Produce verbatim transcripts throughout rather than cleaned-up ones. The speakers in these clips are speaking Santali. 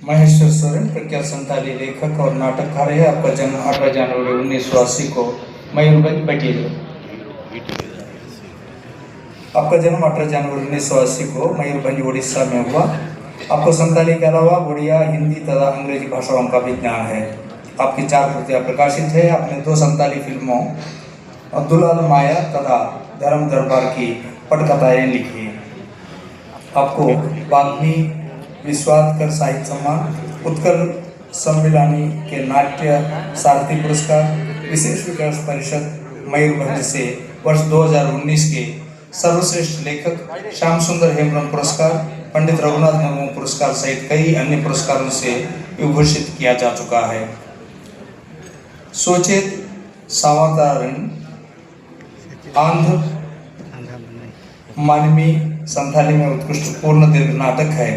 महेश्वर सोरेन, प्रख्यात संथाली लेखक और नाटककार है। आपका जन्म अठारह जनवरी उन्नीस सौ अस्सी को मयूरभंज बटेली। आपका जन्म अठारह जनवरी उन्नीस सौ अस्सी को मयूरभंज, उड़ीसा में हुआ। आपको संथाली के अलावा उड़िया, हिंदी तथा अंग्रेजी भाषाओं का भी ज्ञान है। आपकी चार कृतियां प्रकाशित है। आपने दो संथाली फिल्मों दुलाल माया तथा धर्म दरबार की पटकथाएं लिखी। आपको वाग्मी विश्वात्कर साहित्य सम्मान, उत्कल सम्मिलानी के नाट्य सारथी पुरस्कार, विशेष विकास परिषद मयूरभंज से वर्ष दो हज़ार उन्नीस के सर्वश्रेष्ठ लेखक श्याम सुंदर हेम्ब्रम पुरस्कार, पंडित रघुनाथ मुर्मू पुरस्कार सहित कई अन्य पुरस्कारों से विभूषित किया जा चुका है। सोचेत सावतारण आंध मानवी संथाली में उत्कृष्ट पूर्ण दीर्घ नाटक है।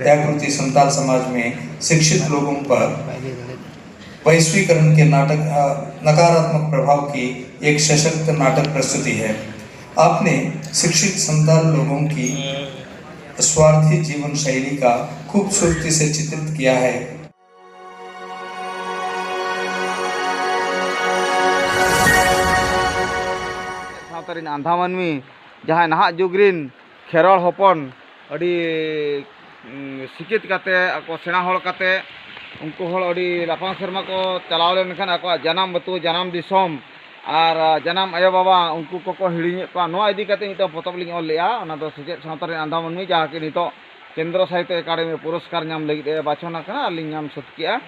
यह कृति संथाल समाज में शिक्षित लोगों पर वैश्वीकरण के नाटक, अ, नकारात्मक प्रभाव की एक सशक्त नाटक प्रस्तुति है। आपने शिक्षित संथाल लोगों की स्वार्थी जीवन शैली का खूबसूरती से चित्रित किया है। ᱥᱟᱶᱛᱟ ᱨᱮᱱ ᱟᱸᱫᱷᱟ ᱢᱟᱹᱱᱢᱤ, ᱡᱟᱦᱟᱸᱭ ᱱᱟᱦᱟᱜ ᱡᱩᱜᱽ ᱨᱮᱱ ᱠᱷᱮᱨᱣᱟᱲ ᱦᱚᱯᱚᱱ, ᱟᱹᱰᱤ, ᱩᱸ, ᱥᱤᱠᱷᱤᱛ ᱠᱟᱛᱮ, ᱟᱠᱚ ᱥᱮᱬᱟ ᱦᱚᱲ ᱠᱟᱛᱮ, ᱩᱱᱠᱩ ᱦᱚᱲ ᱟᱹᱰᱤ ᱞᱟᱯᱷᱟᱝ ᱥᱮᱨᱢᱟ ᱠᱚ ᱪᱟᱞᱟᱣ ᱞᱮᱱᱠᱷᱟᱱ, ᱟᱠᱚᱣᱟᱜ ᱡᱟᱱᱟᱢ ᱟᱹᱛᱩ, ᱡᱟᱱᱟᱢ ᱫᱤᱥᱚᱢ ᱟᱨ, ᱟ, ᱡᱟᱱᱟᱢ ᱟᱭᱳᱼᱵᱟᱵᱟ, ᱩᱱᱠᱩ ᱠᱚᱠᱚ ᱦᱤᱲᱤᱧᱮᱫ ᱠᱚᱣᱟ᱾ ᱱᱚᱣᱟ ᱤᱫᱤ ᱠᱟᱛᱮ ᱢᱤᱫᱴᱟᱝ ᱯᱚᱛᱚᱵ ᱞᱤᱧ ᱚᱞ ᱞᱮᱫᱼᱟ, ᱚᱱᱟ ᱫᱚ ᱥᱮᱪᱮᱫ ᱥᱟᱶᱛᱟ ᱨᱮᱱ ᱟᱸᱫᱷᱟ ᱢᱟᱹᱱᱢᱤ, ᱡᱟᱦᱟᱸ ᱠᱤ ᱱᱤᱛᱚᱜ ᱠᱮᱱᱫᱨᱚ ᱥᱟᱦᱤᱛᱛᱚ ᱮᱠᱟᱰᱮᱢᱤ ᱯᱩᱨᱚᱥᱠᱟᱨ ᱧᱟᱢ ᱞᱟᱹᱜᱤᱫ ᱮ ᱵᱟᱪᱷᱚᱱ ᱟᱠᱟᱱᱟ ᱟᱨ ᱞᱤᱧ ᱧᱟᱢ ᱥᱟᱹᱛ ᱠᱮᱜᱼᱟ᱾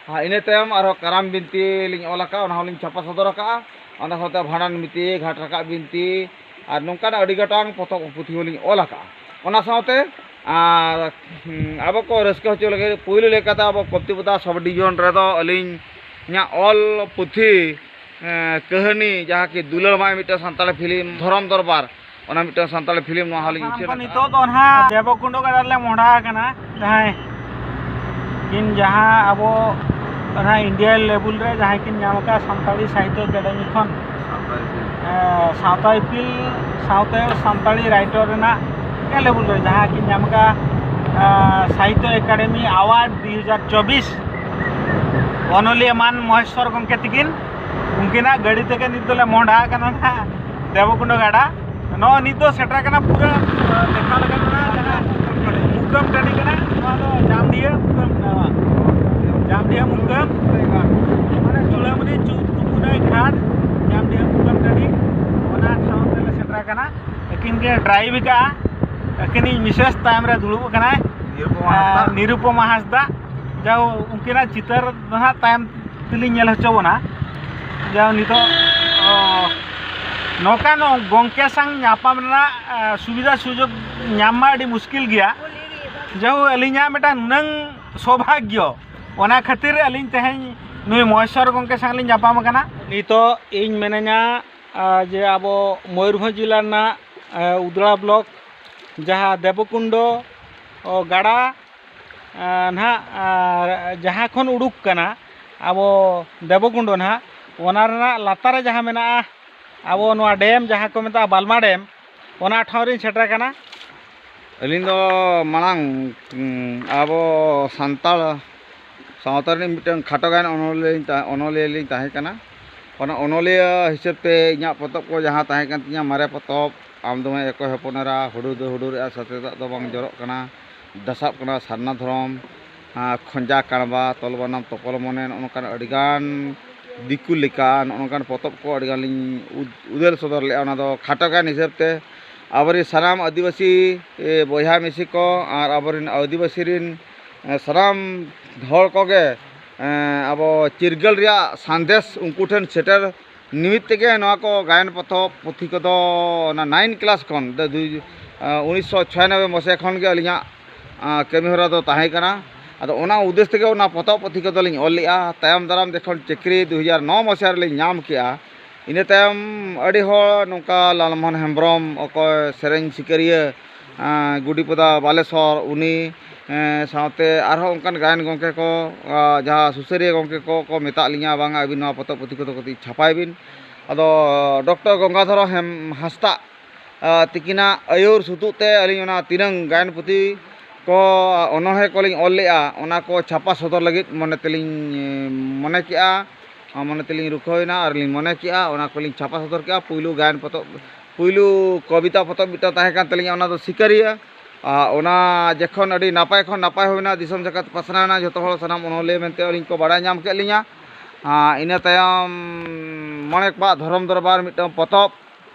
ᱟᱨ ᱤᱱᱟᱹ ᱛᱟᱭᱚᱢ ᱟᱨᱦᱚᱸ ᱠᱟᱨᱟᱢ ᱵᱤᱱᱛᱤ ᱞᱤᱧ ᱚᱞ ᱟᱠᱟᱫᱼᱟ, ᱚᱱᱟ ᱦᱚᱸᱞᱤᱧ ᱪᱷᱟᱯᱟ ᱥᱚᱫᱚᱨ ᱟᱠᱟᱫᱼᱟ᱾ ᱚᱱᱟ ᱥᱟᱶᱛᱮ ᱵᱷᱟᱸᱰᱟᱱ ᱵᱤᱱᱛᱤ, ᱜᱷᱟᱴ ᱨᱟᱠᱟᱵ ᱵᱤᱱᱛᱤ ᱟᱨ ᱱᱚᱝᱠᱟᱱᱟᱜ ᱟᱹᱰᱤ ᱜᱚᱴᱟᱝ ᱯᱚᱛᱚᱵ ᱯᱩᱛᱷᱤ ᱦᱚᱸᱞᱤᱧ ᱚᱞ ᱟᱠᱟᱫᱼᱟ᱾ ᱚᱱᱟ ᱥᱟᱶᱛᱮ ᱟᱨ, ᱦᱩᱸ, ᱟᱵᱚ ᱠᱚ ᱨᱟᱹᱥᱠᱟᱹ ᱦᱚᱪᱚ ᱞᱟᱹᱜᱤᱫ ᱯᱩᱭᱞᱩ ᱞᱮᱠᱟᱛᱮ ᱟᱵᱚ ᱠᱚᱯᱛᱤᱯᱚᱫᱟ ᱥᱟᱵ ᱰᱤᱵᱷᱤᱡᱚᱱ ᱨᱮᱫᱚ ᱟᱹᱞᱤᱧᱟᱜ ᱚᱞ ᱯᱩᱛᱷᱤ, ᱮᱸ, ᱠᱟᱹᱦᱱᱤ, ᱡᱟᱦᱟᱸ ᱠᱤ ᱫᱩᱞᱟᱹᱲ ᱢᱟᱭ ᱢᱤᱫᱴᱟᱝ ᱥᱟᱱᱛᱟᱲᱤ ᱯᱷᱤᱞᱢ, ᱫᱷᱚᱨᱚᱢ ᱫᱚᱨᱵᱟᱨ, ᱚᱱᱟ ᱢᱤᱫᱴᱟᱝ ᱥᱟᱱᱛᱟᱲᱤ ᱯᱷᱤᱞᱢ, ᱱᱚᱣᱟ ᱦᱚᱸᱞᱤᱧ ᱩᱪᱷᱟᱹᱱ ᱟᱠᱟᱫᱼᱟ᱾ ᱱᱤᱛᱚᱜ ᱫᱚ ᱱᱟᱦᱟᱜ ᱫᱮᱵᱚᱠᱩᱱᱰ ᱜᱟᱰᱟ ᱨᱮᱞᱮ ᱢᱚᱦᱰᱟ ᱟᱠᱟᱱᱟ, ᱡᱟᱦᱟᱸᱭ ᱠᱤᱱ, ᱡᱟᱦᱟᱸ ᱟᱵᱚ ᱚᱱᱟ ᱤᱱᱰᱤᱭᱟ ᱞᱮᱵᱮᱞ ᱨᱮ ᱡᱟᱦᱟᱸᱭ ᱠᱤᱱ ᱧᱟᱢ ᱟᱠᱟᱫ ᱥᱟᱱᱛᱟᱲᱤ ᱥᱟᱦᱤᱛᱛᱚ ᱮᱠᱟᱰᱮᱢᱤ ᱠᱷᱚᱱ, ᱥᱟᱶᱛᱟ ᱤᱯᱤᱞ᱾ ᱮ, ᱥᱟᱶᱛᱟ ᱤᱯᱤᱞ ᱥᱟᱶᱛᱮ ᱥᱟᱱᱛᱟᱲᱤ ᱨᱟᱭᱴᱟᱨ ᱨᱮᱱᱟᱜ ᱤᱱᱰᱤᱭᱟ ᱞᱮᱵᱮᱞ ᱨᱮ ᱡᱟᱦᱟᱸ ᱠᱤᱱ ᱧᱟᱢ ᱟᱠᱟᱫ ᱥᱟᱦᱤᱛᱛᱚ ᱮᱠᱟᱰᱮᱢᱤ ᱟᱣᱟᱨᱰ ᱫᱩ ᱦᱟᱡᱟᱨ ᱪᱚᱵᱵᱤᱥ ᱚᱱᱚᱞᱤᱭᱟᱹ ᱢᱟᱱ ᱢᱚᱦᱮᱥᱣᱚᱨ ᱜᱚᱢᱠᱮ ᱛᱤᱠᱤᱱ, ᱩᱱᱠᱤᱱᱟᱜ ᱜᱟᱹᱰᱤ ᱛᱮᱜᱮ ᱱᱤᱛ ᱫᱚᱞᱮ ᱢᱚᱦᱰᱟ ᱟᱠᱟᱱᱟ ᱱᱟᱦᱟᱜ ᱫᱮᱵᱚᱠᱩᱱᱰᱚ ᱜᱟᱰᱟ᱾ ᱱᱚᱜᱼᱚᱭ ᱱᱤᱛ ᱫᱚ ᱥᱮᱴᱮᱨ ᱠᱟᱱᱟ ᱯᱩᱨᱟᱹ, ᱟᱸ, ᱫᱮᱠᱷᱟᱣ ᱞᱮᱠᱟ ᱢᱮᱱᱟᱜᱼᱟ ᱡᱟᱦᱟᱸ ᱢᱩᱠᱟᱹᱢ ᱴᱟᱺᱰᱤ ᱠᱟᱱᱟ, ᱱᱚᱣᱟ ᱫᱚ ᱡᱟᱢᱰᱤᱦᱟᱹ ᱢᱩᱠᱟᱹᱢ, ᱱᱚᱣᱟ ᱡᱟᱢᱰᱤᱦᱟᱹ ᱢᱩᱠᱟᱹᱢ᱾ ᱢᱟᱱᱮ ᱪᱩᱲᱟᱹᱢᱩᱱᱤ ᱪᱩ-, ᱛᱩᱯᱩᱱᱟᱹᱭ ᱜᱷᱟᱴ, ᱡᱟᱢᱰᱤᱦᱟᱹ ᱢᱩᱠᱟᱹᱢ ᱴᱟᱺᱰᱤ, ᱚᱱᱟ ᱴᱷᱟᱶ ᱛᱮᱞᱮ ᱥᱮᱴᱮᱨ ᱟᱠᱟᱱᱟ᱾ ᱟᱹᱠᱤᱱ ᱠᱤᱱ ᱰᱨᱟᱭᱤᱵᱷ ᱟᱠᱟᱫᱼᱟ, ᱟᱹᱠᱤᱱᱤᱡ ᱢᱤᱥᱮᱥ ᱛᱟᱭᱚᱢ ᱨᱮ ᱫᱩᱲᱩᱵ ᱟᱠᱟᱱᱟᱭ, ᱱᱤᱨᱩᱯᱚᱢᱟ ᱦᱟᱸᱥᱫᱟ᱾ ᱟᱸ, ᱱᱤᱨᱩᱯᱚᱢᱟ ᱦᱟᱸᱥᱫᱟ᱾ ᱡᱟᱣ ᱩᱱᱠᱤᱱᱟᱜ ᱪᱤᱛᱟᱹᱨ ᱫᱚ ᱱᱟᱦᱟᱜ ᱛᱟᱭᱚᱢ ᱛᱮᱞᱤᱧ ᱧᱮᱞ ᱦᱚᱪᱚ ᱵᱚᱱᱟ᱾ ᱡᱟᱣ ᱱᱤᱛᱚᱜ, ᱚ, ᱱᱚᱝᱠᱟᱱ ᱜᱚᱢᱠᱮ ᱥᱟᱶ ᱧᱟᱯᱟᱢ ᱨᱮᱱᱟᱜ, ᱟ, ᱥᱩᱵᱤᱫᱷᱟ ᱥᱩᱡᱳᱜᱽ ᱧᱟᱢ ᱢᱟ ᱟᱹᱰᱤ ᱢᱩᱥᱠᱤᱞ ᱜᱮᱭᱟ᱾ ᱡᱟᱣ ᱟᱹᱞᱤᱧᱟᱜ ᱢᱤᱫᱴᱟᱝ ᱱᱩᱱᱟᱹᱝ ᱥᱳᱵᱷᱟᱜᱽᱭᱚ, ᱚᱱᱟ ᱠᱷᱟᱹᱛᱤᱨ ᱟᱹᱞᱤᱧ ᱛᱮᱦᱮᱧ ᱱᱩᱭ ᱢᱚᱦᱮᱥᱣᱚᱨ ᱜᱚᱢᱠᱮ ᱥᱟᱶ ᱞᱤᱧ ᱧᱟᱯᱟᱢ ᱟᱠᱟᱱᱟ᱾ ᱱᱤᱛᱚᱜ ᱤᱧ ᱢᱮᱱᱟᱹᱧᱟ, ᱟ, ᱡᱮ ᱟᱵᱚ ᱢᱚᱭᱩᱨᱵᱷᱚᱸᱡᱽ ᱡᱮᱞᱟ ᱨᱮᱱᱟᱜ, ᱟ, ᱩᱫᱽᱲᱟ ᱵᱞᱚᱠ, ᱡᱟᱦᱟᱸ ᱫᱮᱵᱚᱠᱩᱱᱰᱚ, ᱚ, ᱜᱟᱰᱟ, ᱟ, ᱱᱟᱦᱟᱜ, ᱟ, ᱡᱟᱦᱟᱸ ᱠᱷᱚᱱ ᱩᱰᱩᱠ ᱠᱟᱱᱟ ᱟᱵᱚ ᱫᱮᱵᱚᱠᱩᱱᱰᱚ ᱱᱟᱦᱟᱜ, ᱚᱱᱟ ᱨᱮᱱᱟᱜ ᱞᱟᱛᱟᱨ ᱨᱮ ᱡᱟᱦᱟᱸ ᱢᱮᱱᱟᱜᱼᱟ ᱟᱵᱚ ᱱᱚᱣᱟ ᱰᱮᱢ, ᱡᱟᱦᱟᱸ ᱠᱚ ᱢᱮᱛᱟᱜᱼᱟ ᱵᱟᱞᱢᱟ ᱰᱮᱢ, ᱚᱱᱟ ᱴᱷᱟᱶ ᱨᱤᱧ ᱥᱮᱴᱮᱨ ᱟᱠᱟᱱᱟ᱾ ᱟᱹᱞᱤᱧ ᱫᱚ ᱢᱟᱲᱟᱝ, ᱩᱸ, ᱟᱵᱚ ᱥᱟᱱᱛᱟᱲ ᱥᱟᱶᱛᱟ ᱨᱤᱱᱤᱡ ᱢᱤᱫᱴᱟᱝ ᱠᱷᱟᱴᱚ ᱜᱟᱭᱟᱱ ᱚᱱᱚᱞᱤᱭᱟᱹ ᱞᱤᱧ ᱛᱟ-, ᱚᱱᱚᱞᱤᱭᱟᱹ ᱞᱤᱧ ᱛᱟᱦᱮᱸ ᱠᱟᱱᱟ᱾ ᱚᱱᱟ ᱚᱱᱚᱞᱤᱭᱟᱹ ᱦᱤᱥᱟᱹᱵ ᱛᱮ ᱤᱧᱟᱹᱜ ᱯᱚᱛᱚᱵ ᱠᱚ ᱡᱟᱦᱟᱸ ᱛᱟᱦᱮᱸ ᱠᱟᱱ ᱛᱤᱧᱟᱹ, ᱢᱟᱨᱮ ᱯᱚᱛᱚᱵ, ᱟᱢ ᱫᱚᱢᱮ ᱚᱠᱚᱭ ᱦᱚᱯᱚᱱ ᱮᱨᱟ, ᱦᱩᱲᱩ ᱫᱚ ᱦᱩᱰᱩᱨᱮᱜᱼᱟ, ᱥᱟᱛᱮ ᱫᱟᱜ ᱫᱚ ᱵᱟᱝ ᱡᱚᱨᱚᱜ ᱠᱟᱱᱟ, ᱫᱟᱥᱟᱵ ᱠᱟᱱᱟ ᱥᱟᱨᱱᱟ ᱫᱷᱚᱨᱚᱢ, ᱟᱸ, ᱠᱷᱚᱸᱡᱟ ᱠᱟᱬᱵᱟ, ᱛᱚᱞ ᱵᱟᱱᱟᱢ ᱛᱚᱯᱚᱞ ᱢᱚᱱᱮ, ᱱᱚᱜᱼᱚ ᱱᱚᱝᱠᱟᱱ ᱟᱹᱰᱤᱜᱟᱱ ᱫᱤᱠᱩ ᱞᱮᱠᱟ ᱱᱚᱜᱼᱚ ᱱᱚᱝᱠᱟᱱ ᱯᱚᱛᱚᱵ ᱠᱚ ᱟᱹᱰᱤᱜᱟᱱ ᱞᱤᱧ ᱩᱫ-, ᱩᱫᱮᱞ ᱥᱚᱫᱚᱨ ᱞᱮᱫᱼᱟ᱾ ᱚᱱᱟ ᱫᱚ ᱠᱷᱟᱴᱚ ᱜᱟᱭᱟᱱ ᱦᱤᱥᱟᱹᱵ ᱛᱮ ᱟᱵᱚᱨᱮᱱ ᱥᱟᱱᱟᱢ ᱟᱹᱫᱤᱵᱟᱹᱥᱤ, ᱮ, ᱵᱚᱭᱦᱟ ᱢᱤᱥᱤ ᱠᱚ ᱟᱨ ᱟᱵᱚᱨᱮᱱ ᱟᱹᱫᱤᱵᱟᱹᱥᱤ ᱨᱮᱱ, ᱮ, ᱥᱟᱱᱟᱢ ᱦᱚᱲ ᱠᱚᱜᱮ, ᱮ, ᱟᱵᱚ ᱪᱤᱨᱜᱟᱹᱞ ᱨᱮᱭᱟᱜ ᱥᱟᱸᱫᱮᱥ ᱩᱱᱠᱩ ᱴᱷᱮᱱ ᱥᱮᱴᱮᱨ ᱱᱤᱢᱤᱛ ᱛᱮᱜᱮ ᱱᱚᱣᱟ ᱠᱚ ᱜᱟᱭᱟᱱ ᱯᱚᱛᱚᱵ ᱯᱩᱛᱷᱤ ᱠᱚᱫᱚ ᱚᱱᱟ ᱱᱟᱭᱤᱱ ᱠᱞᱟᱥ ᱠᱷᱚᱱ, ᱫᱚ ᱫᱩᱭ, ᱮ, ᱩᱱᱤᱥᱥᱚ ᱪᱷᱚᱭᱟᱱᱚᱵᱵᱳᱭ ᱢᱟᱥᱮ ᱠᱷᱚᱱ ᱜᱮ ᱟᱹᱞᱤᱧᱟᱜ, ᱟ, ᱠᱟᱹᱢᱤ ᱦᱚᱨᱟ ᱫᱚ ᱛᱟᱦᱮᱸ ᱠᱟᱱᱟ᱾ ᱟᱫᱚ ᱚᱱᱟ ᱩᱫᱽᱫᱮᱥ ᱛᱮᱜᱮ ᱚᱱᱟ ᱯᱚᱛᱚᱵ ᱯᱩᱛᱷᱤ ᱠᱚᱫᱚ ᱞᱤᱧ ᱚᱞ ᱞᱮᱜᱼᱟ᱾ ᱛᱟᱭᱚᱢ ᱫᱟᱨᱟᱢ ᱡᱚᱠᱷᱚᱱ ᱪᱟᱹᱠᱨᱤ ᱫᱩ ᱦᱟᱡᱟᱨ ᱱᱚ ᱢᱟᱥᱮ ᱨᱮᱞᱤᱧ ᱧᱟᱢ ᱠᱮᱜᱼᱟ, ᱤᱱᱟᱹ ᱛᱟᱭᱚᱢ ᱟᱹᱰᱤ ᱦᱚᱲ ᱱᱚᱝᱠᱟ ᱞᱟᱞᱢᱳᱦᱚᱱ ᱦᱮᱢᱵᱨᱚᱢ, ᱚᱠᱚᱭ ᱥᱮᱨᱮᱧ ᱥᱤᱠᱟᱹᱨᱤᱭᱟᱹ, ᱮᱸ, ᱜᱩᱰᱤᱯᱚᱫᱟ ᱵᱟᱞᱮᱥᱚᱨ, ᱩᱱᱤ, ᱮᱸ, ᱥᱟᱶᱛᱮ ᱟᱨᱦᱚᱸ ᱚᱱᱠᱟᱱ ᱜᱟᱭᱟᱱ ᱜᱚᱢᱠᱮ ᱠᱚ, ᱟ, ᱡᱟᱦᱟᱸ ᱥᱩᱥᱟᱹᱨᱤᱭᱟᱹ ᱜᱚᱢᱠᱮ ᱠᱚ, ᱠᱚ ᱢᱮᱛᱟᱜ ᱞᱤᱧᱟ, "ᱵᱟᱝᱟ, ᱟᱹᱵᱤᱱ ᱱᱚᱣᱟ ᱯᱚᱛᱚᱵ ᱯᱩᱛᱷᱤ ᱠᱚᱫᱚ ᱠᱟᱹᱴᱤᱡ ᱪᱷᱟᱯᱟᱭ ᱵᱤᱱ᱾" ᱟᱫᱚ ᱰᱚᱠᱴᱚᱨ ᱜᱚᱝᱜᱟᱫᱷᱚᱨ ᱦᱮᱢ-, ᱦᱟᱸᱥᱫᱟᱜ, ᱟ, ᱛᱤᱠᱤᱱᱟᱜ ᱟᱹᱭᱩᱨ ᱥᱩᱛᱩᱜ ᱛᱮ ᱟᱹᱞᱤᱧ ᱚᱱᱟ ᱛᱤᱱᱟᱹᱝ ᱜᱟᱭᱟᱱ ᱯᱩᱛᱷᱤ ᱠᱚ, ᱚᱱᱚᱬᱦᱮ ᱠᱚᱞᱤᱧ ᱚᱞ ᱞᱮᱜᱼᱟ, ᱚᱱᱟ ᱠᱚ ᱪᱷᱟᱯᱟ ᱥᱚᱫᱚᱨ ᱞᱟᱹᱜᱤᱫ ᱢᱚᱱᱮ ᱛᱮᱞᱤᱧ, ᱮ, ᱢᱚᱱᱮ ᱠᱮᱜᱼᱟ, ᱟᱨ ᱢᱚᱱᱮ ᱛᱮᱞᱤᱧ ᱨᱩᱠᱷᱟᱹᱣᱮᱱᱟ, ᱟᱨ ᱞᱤᱧ ᱢᱚᱱᱮ ᱠᱮᱜᱼᱟ, ᱚᱱᱟ ᱠᱚᱞᱤᱧ ᱪᱷᱟᱯᱟ ᱥᱚᱫᱚᱨ ᱠᱮᱜᱼᱟ᱾ ᱯᱩᱭᱞᱩ ᱜᱟᱭᱟᱱ ᱯᱚᱛᱚᱵ, ᱯᱩᱭᱞᱩ ᱠᱚᱵᱤᱛᱟ ᱯᱚᱛᱚᱵ ᱢᱤᱫᱴᱟᱝ ᱛᱟᱦᱮᱸ ᱠᱟᱱ ᱛᱟᱹᱞᱤᱧᱟ, ᱚᱱᱟ ᱫᱚ ᱥᱤᱠᱟᱹᱨᱤᱭᱟᱹ᱾ ᱟᱨ ᱚᱱᱟ ᱡᱚᱠᱷᱚᱱ ᱟᱹᱰᱤ ᱱᱟᱯᱟᱭ ᱠᱷᱚᱱ ᱱᱟᱯᱟᱭ ᱦᱩᱭᱱᱟ, ᱫᱤᱥᱚᱢ ᱡᱟᱠᱟᱛ ᱯᱟᱥᱱᱟᱣᱮᱱᱟ, ᱡᱚᱛᱚ ᱦᱚᱲ ᱥᱟᱱᱟᱢ ᱚᱱᱚᱞᱤᱭᱟᱹ ᱢᱮᱱᱛᱮ ᱟᱹᱞᱤᱧ ᱠᱚ ᱵᱟᱲᱟᱭ ᱧᱟᱢ ᱠᱮᱫ ᱞᱤᱧᱟ᱾ ᱟᱨ ᱤᱱᱟᱹ ᱛᱟᱭᱚᱢ ᱢᱚᱬᱮ ᱠᱚᱣᱟᱜ ᱫᱷᱚᱨᱚᱢ ᱫᱚᱨᱵᱟᱨ ᱢᱤᱫᱴᱟᱝ ᱯᱚᱛᱚᱵ,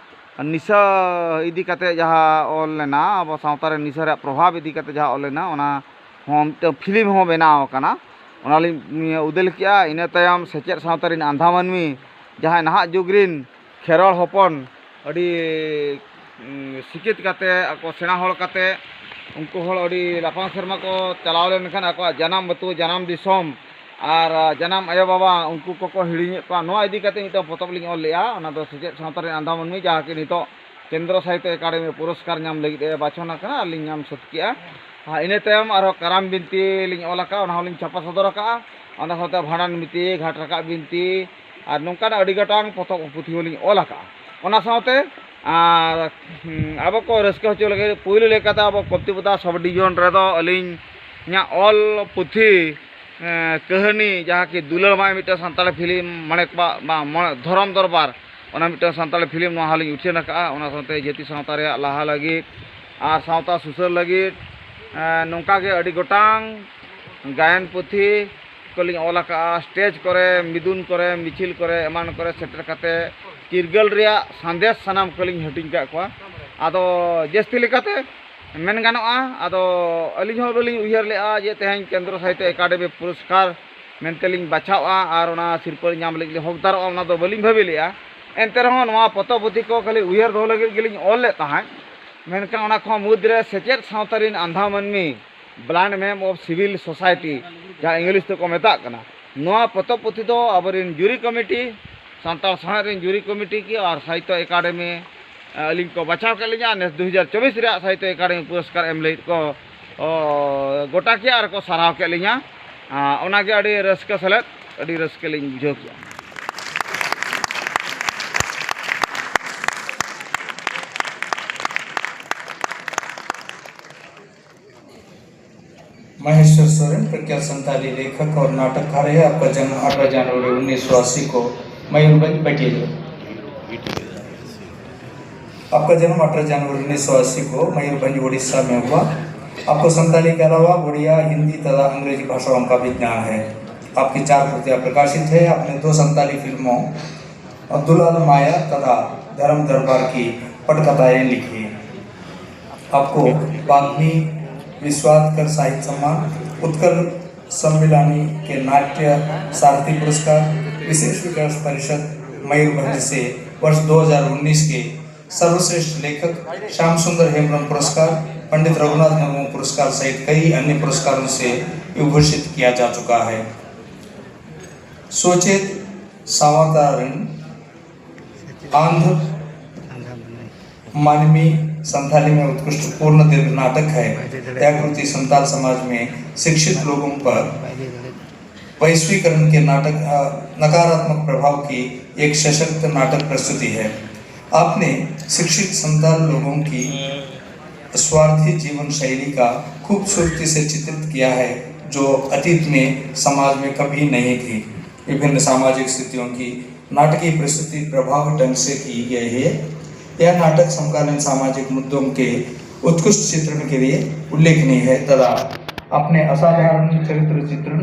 ᱱᱤᱥᱟᱹ ᱤᱫᱤ ᱠᱟᱛᱮ ᱡᱟᱦᱟᱸ ᱚᱞ ᱞᱮᱱᱟ, ᱟᱵᱚ ᱥᱟᱶᱛᱟ ᱨᱮ ᱱᱤᱥᱟᱹ ᱨᱮᱭᱟᱜ ᱯᱨᱚᱵᱷᱟᱵᱽ ᱤᱫᱤ ᱠᱟᱛᱮ ᱡᱟᱦᱟᱸ ᱚᱞ ᱞᱮᱱᱟ, ᱚᱱᱟ ᱦᱚᱸ ᱢᱤᱫᱴᱟᱝ ᱯᱷᱤᱞᱢ ᱦᱚᱸ ᱵᱮᱱᱟᱣ ᱟᱠᱟᱱᱟ, ᱚᱱᱟᱞᱤᱧ ᱩᱫᱮᱞ ᱠᱮᱜᱼᱟ᱾ ᱤᱱᱟᱹ ᱛᱟᱭᱚᱢ ᱥᱮᱪᱮᱫ ᱥᱟᱶᱛᱟ ᱨᱮᱱ ᱟᱸᱫᱷᱟ ᱢᱟᱹᱱᱢᱤ, ᱡᱟᱦᱟᱸᱭ ᱱᱟᱦᱟᱜ ᱡᱩᱜᱽ ᱨᱮᱱ ᱠᱷᱮᱨᱣᱟᱲ ᱦᱚᱯᱚᱱ ᱟᱹᱰᱤ, ᱩᱸ, ᱥᱤᱠᱷᱤᱛ ᱠᱟᱛᱮ, ᱟᱠᱚ ᱥᱮᱬᱟ ᱦᱚᱲ ᱠᱟᱛᱮ, ᱩᱱᱠᱩ ᱦᱚᱲ ᱟᱹᱰᱤ ᱞᱟᱯᱷᱟᱝ ᱥᱮᱨᱢᱟ ᱠᱚ ᱪᱟᱞᱟᱣ ᱞᱮᱱᱠᱷᱟᱱ ᱟᱠᱚᱣᱟᱜ ᱡᱟᱱᱟᱢ ᱟᱹᱛᱩ, ᱡᱟᱱᱟᱢ ᱫᱤᱥᱚᱢ ᱟᱨ ᱡᱟᱱᱟᱢ ᱟᱭᱳ ᱵᱟᱵᱟ, ᱩᱱᱠᱩ ᱠᱚᱠᱚ ᱦᱤᱲᱤᱧᱮᱫ ᱠᱚᱣᱟ᱾ ᱱᱚᱣᱟ ᱤᱫᱤ ᱠᱟᱛᱮ ᱢᱤᱫᱴᱟᱝ ᱯᱚᱛᱚᱵ ᱞᱤᱧ ᱚᱞ ᱞᱮᱜᱼᱟ, ᱚᱱᱟ ᱫᱚ ᱥᱮᱪᱮᱫ ᱥᱟᱶᱛᱟ ᱨᱮᱱ ᱟᱸᱫᱷᱟ ᱢᱟᱹᱱᱢᱤ, ᱡᱟᱦᱟᱸ ᱠᱤ ᱱᱤᱛᱚᱜ ᱠᱮᱱᱫᱨᱚ ᱥᱟᱦᱤᱛᱛᱚ ᱮᱠᱟᱰᱮᱢᱤ ᱯᱩᱨᱚᱥᱠᱟᱨ ᱧᱟᱢ ᱞᱟᱹᱜᱤᱫ ᱮ ᱵᱟᱪᱷᱚᱱ ᱟᱠᱟᱱᱟ, ᱟᱨ ᱞᱤᱧ ᱧᱟᱢ ᱥᱟᱹᱛ ᱠᱮᱜᱼᱟ᱾ ᱟᱨ ᱤᱱᱟᱹ ᱛᱟᱭᱚᱢ ᱟᱨᱦᱚᱸ ᱠᱟᱨᱟᱢ ᱵᱤᱱᱛᱤ ᱞᱤᱧ ᱚᱞ ᱟᱠᱟᱫᱼᱟ, ᱚᱱᱟ ᱦᱚᱸᱞᱤᱧ ᱪᱷᱟᱯᱟ ᱥᱚᱫᱚᱨ ᱟᱠᱟᱫᱼᱟ᱾ ᱚᱱᱟ ᱥᱟᱶᱛᱮ ᱵᱷᱟᱸᱰᱟᱱ ᱵᱤᱱᱛᱤ, ᱜᱷᱟᱴ ᱨᱟᱠᱟᱵ ᱵᱤᱱᱛᱤ, ᱟᱨ ᱱᱚᱝᱠᱟᱱᱟᱜ ᱟᱹᱰᱤ ᱜᱚᱴᱟᱝ ᱯᱚᱛᱚᱵ ᱯᱩᱛᱷᱤ ᱦᱚᱸᱞᱤᱧ ᱚᱞ ᱟᱠᱟᱫᱼᱟ᱾ ᱚᱱᱟ ᱥᱟᱶᱛᱮ ᱟᱨ, ᱦᱩᱸ, ᱟᱵᱚ ᱠᱚ ᱨᱟᱹᱥᱠᱟᱹ ᱦᱚᱪᱚ ᱞᱟᱹᱜᱤᱫ ᱯᱩᱭᱞᱩ ᱞᱮᱠᱟᱛᱮ ᱟᱵᱚ ᱠᱚᱯᱛᱤᱯᱚᱫᱟ ᱥᱟᱵ ᱰᱤᱵᱷᱤᱡᱚᱱ ᱨᱮᱫᱚ ᱟᱹᱞᱤᱧᱟᱜ ᱚᱞ ᱯᱩᱛᱷᱤ, ᱮᱸ, ᱠᱟᱹᱦᱱᱤ, ᱡᱟᱦᱟᱸ ᱠᱤ ᱫᱩᱞᱟᱹᱲ ᱢᱟᱭ ᱢᱤᱫᱴᱟᱝ ᱥᱟᱱᱛᱟᱲᱤ ᱯᱷᱤᱞᱢ, ᱢᱟᱱᱮ ᱠᱚᱣᱟᱜ ᱵᱟᱝ, ᱢᱚ-, ᱫᱷᱚᱨᱚᱢ ᱫᱚᱨᱵᱟᱨ, ᱚᱱᱟ ᱢᱤᱫᱴᱟᱝ ᱥᱟᱱᱛᱟᱲᱤ ᱯᱷᱤᱞᱢ, ᱱᱚᱣᱟ ᱦᱚᱸᱞᱤᱧ ᱩᱪᱷᱟᱹᱱ ᱟᱠᱟᱫᱼᱟ᱾ ᱚᱱᱟ ᱥᱟᱶᱛᱮ ᱡᱟᱹᱛᱤ ᱥᱟᱶᱛᱟ ᱨᱮᱭᱟᱜ ᱞᱟᱦᱟ ᱞᱟᱹᱜᱤᱫ ᱟᱨ ᱥᱟᱶᱛᱟ ᱥᱩᱥᱟᱹᱨ ᱞᱟᱹᱜᱤᱫ, ᱮᱸ, ᱱᱚᱝᱠᱟ ᱜᱮ ᱟᱹᱰᱤ ᱜᱚᱴᱟᱝ ᱜᱟᱭᱟᱱ ᱯᱩᱛᱷᱤ ᱠᱚᱞᱤᱧ ᱚᱞ ᱟᱠᱟᱫᱼᱟ᱾ ᱥᱴᱮᱡᱽ ᱠᱚᱨᱮ, ᱢᱤᱫᱩᱱ ᱠᱚᱨᱮ, ᱢᱤᱪᱷᱤᱞ ᱠᱚᱨᱮ, ᱮᱢᱟᱱ ᱠᱚᱨᱮ ᱥᱮᱴᱮᱨ ᱠᱟᱛᱮ ᱪᱤᱨᱜᱟᱹᱞ ᱨᱮᱭᱟᱜ ᱥᱟᱸᱫᱮᱥ ᱥᱟᱱᱟᱢ ᱠᱚᱞᱤᱧ ᱦᱟᱹᱴᱤᱧ ᱟᱠᱟᱫ ᱠᱚᱣᱟ᱾ ᱟᱫᱚ ᱡᱟᱹᱥᱛᱤ ᱞᱮᱠᱟᱛᱮ ᱢᱮᱱ ᱜᱟᱱᱚᱜᱼᱟ, ᱟᱫᱚ ᱟᱹᱞᱤᱧ ᱦᱚᱸ ᱵᱟᱹᱞᱤᱧ ᱩᱭᱦᱟᱹᱨ ᱞᱮᱫᱼᱟ ᱡᱮ ᱛᱮᱦᱮᱧ ᱠᱮᱱᱫᱨᱚ ᱥᱟᱦᱤᱛᱛᱚ ᱮᱠᱟᱰᱮᱢᱤ ᱯᱩᱨᱚᱥᱠᱟᱨ ᱢᱮᱱᱛᱮᱞᱤᱧ ᱵᱟᱪᱷᱟᱣᱼᱟ ᱟᱨ ᱚᱱᱟ ᱥᱤᱨᱯᱟᱹ ᱧᱟᱢ ᱞᱟᱹᱜᱤᱫ ᱞᱤᱧ ᱦᱚᱠᱫᱟᱨᱚᱜᱼᱟ, ᱚᱱᱟ ᱫᱚ ᱵᱟᱹᱞᱤᱧ ᱵᱷᱟᱹᱵᱤ ᱞᱮᱫᱼᱟ᱾ ᱮᱱᱛᱮ ᱨᱮᱦᱚᱸ ᱱᱚᱣᱟ ᱯᱚᱛᱚᱵ ᱯᱩᱛᱷᱤ ᱠᱚ ᱠᱷᱟᱹᱞᱤ ᱩᱭᱦᱟᱹᱨ ᱫᱚᱦᱚ ᱞᱟᱹᱜᱤᱫ ᱜᱮᱞᱤᱧ ᱚᱞ ᱞᱮᱫ ᱛᱟᱦᱮᱸᱫ᱾ ᱢᱮᱱᱠᱷᱟᱱ ᱚᱱᱟ ᱠᱚ ᱢᱩᱫᱽᱨᱮ ᱥᱮᱪᱮᱫ ᱥᱟᱶᱛᱟ ᱨᱮᱱ ᱟᱸᱫᱷᱟ ᱢᱟᱹᱱᱢᱤ, Blind Man of Civil Society, ᱡᱟᱦᱟᱸ ᱤᱝᱞᱤᱥ ᱛᱮᱠᱚ ᱢᱮᱛᱟᱜ ᱠᱟᱱᱟ, ᱱᱚᱣᱟ ᱯᱚᱛᱚᱵ ᱯᱩᱛᱷᱤ ᱫᱚ ᱟᱵᱚᱨᱮᱱ ᱡᱩᱨᱤ ᱠᱚᱢᱤᱴᱤ, ᱥᱟᱱᱛᱟᱲ ᱥᱟᱶᱦᱮᱫ ᱨᱮᱱ ᱡᱩᱨᱤ ᱠᱚᱢᱤᱴᱤ ᱠᱚ ᱟᱨ ᱥᱟᱦᱤᱛᱛᱚ ᱮᱠᱟᱰᱮᱢᱤ, ᱟᱹᱞᱤᱧ ᱠᱚ ᱵᱟᱪᱷᱟᱣ ᱠᱮᱫ ᱞᱤᱧᱟ᱾ ᱱᱮᱥ ᱫᱩ ᱦᱟᱡᱟᱨ ᱪᱚᱵᱵᱤᱥ ᱨᱮᱭᱟᱜ ᱥᱟᱦᱤᱛᱛᱚ ᱮᱠᱟᱰᱮᱢᱤ ᱯᱩᱨᱚᱥᱠᱟᱨ ᱮᱢ ᱞᱟᱹᱜᱤᱫ ᱠᱚ, ᱚ, ᱜᱚᱴᱟ ᱠᱮᱜᱼᱟ ᱟᱨ ᱠᱚ ᱥᱟᱨᱦᱟᱣ ᱠᱮᱫ ᱞᱤᱧᱟ᱾ ᱟ, ᱚᱱᱟᱜᱮ ᱟᱹᱰᱤ ᱨᱟᱹᱥᱠᱟᱹ ᱥᱮᱞᱮᱫ, ᱟᱹᱰᱤ ᱨᱟᱹᱥᱠᱟᱹ ᱞᱤᱧ ᱵᱩᱡᱷᱟᱹᱣ ᱠᱮᱜᱼᱟ᱾ महेश्वर सोरेन, प्रख्यात संताली लेखक और नाटककार है। आपका जन्म अठारह जनवरी उन्नीस सौ अस्सी को मयूरभंज बटिया। आपका जन्म अठारह जनवरी उन्नीस सौ अस्सी को मयूरभंज, उड़ीसा में हुआ। आपको संताली के अलावा उड़िया, हिंदी तथा अंग्रेजी भाषाओं का भी ज्ञान है। आपकी चार कृतियां प्रकाशित है। आपने दो संताली फिल्मों दुलाल माया तथा धर्म दरबार की पटकथाएं लिखी। आपको वाग्मी विश्वात्कर साहित्य सम्मान, उत्कल सम्मिलानी के नाट्य सारथी पुरस्कार, विशेष विकास परिषद मयूरभंज से वर्ष दो हज़ार उन्नीस के सर्वश्रेष्ठ लेखक श्याम सुंदर हेम्ब्रम पुरस्कार, पंडित रघुनाथ मुर्मू पुरस्कार सहित कई अन्य पुरस्कारों से विभूषित किया जा चुका है। सोचेत सावतारण आंध मानवी संथाली में उत्कृष्ट पूर्ण दीर्घ नाटक है। यह कृति संताल समाज में शिक्षित लोगों पर वैश्वीकरण के नाटक अ, नकारात्मक प्रभाव की एक सशक्त नाटक प्रस्तुति है। आपने शिक्षित संताल लोगों की स्वार्थी जीवन शैली का खूबसूरती से चित्रित किया है, जो अतीत में समाज में कभी नहीं थी। विभिन्न सामाजिक स्थितियों की नाटकीय प्रस्तुति प्रभावी ढंग से की गई है। यह नाटक समकालीन सामाजिक मुद्दों के उत्कृष्ट चित्रण के लिए उल्लेखनीय है तथा अपने असाधारण चरित्र चित्रण,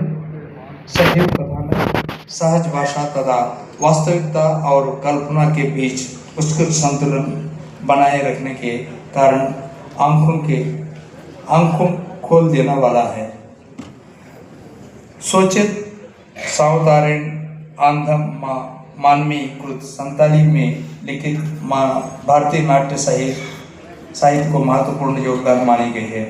सजीव कथानक, सहज भाषा तथा वास्तविकता और कल्पना के बीच उत्कृष्ट संतुलन बनाए रखने के कारण आंखों के आंखों खोल देने वाला है। सोचेत सावतारण आंधम मा, मानवी कृत संताली में लिखित मा, भारतीय नाट्य साहित्य साहित्य को महत्वपूर्ण योगदान मानी गई है।